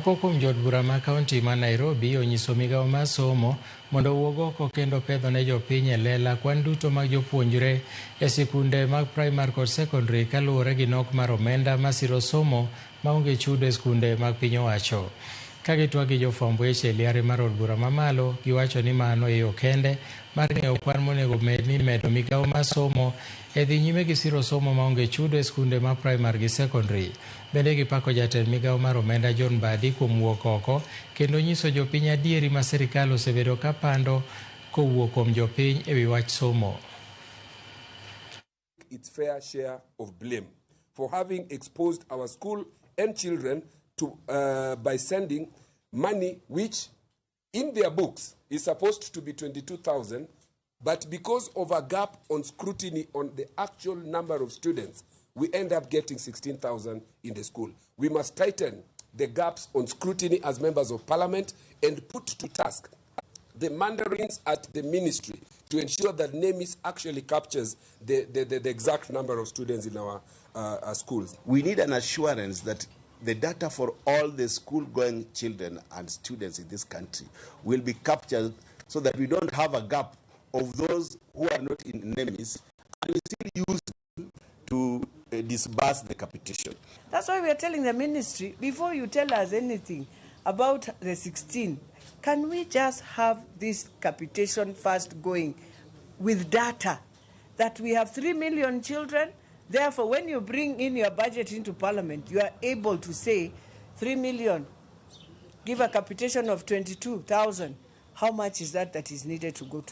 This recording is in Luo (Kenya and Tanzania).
Moko kuom jood bura ma kaunti ma Nairobi onyiso migawo mar somo mondo owuog oko kendo pedho ne jopiny e lela kwan duto mag jopuonjre e sikunde mag primar kod secondary kaluwore gi nok mar omenda masiro somo maonge chudo e skunde mag piny owacho. Ka gitwak gi jofwamb weche e liare mar od bura mamalo, giwacho ni mano e yo kende mar ng'eyo kwan monego bed ni imedo migawo mar somo e dhi nyime gi siro somo maonge chudo e skunde mag primar gi secondary. Bende gipako jatend migawo mar omenda John Mbadi kuom wuok oko kendo nyiso jopiny adieri ma sirikal osebedo ka pando kowuok kuom jopiny e wi wach somo. Its fair share of blame for having exposed our school and children to by sending money which in their books is supposed to be 22,000, but because of a gap on scrutiny on the actual number of students, we end up getting 16,000 in the school. We must tighten the gaps on scrutiny as members of parliament and put to task the mandarins at the ministry to ensure that NEMIS actually captures the exact number of students in our schools. We need an assurance that the data for all the school-going children and students in this country will be captured so that we don't have a gap of those who are not in NEMIS and we still use to disburse the capitation. That's why we are telling the ministry, before you tell us anything about the 16, can we just have this capitation first going with data that we have 3 million children? Therefore, when you bring in your budget into parliament, you are able to say 3 million, give a capitation of 22,000. How much is that that is needed to go to?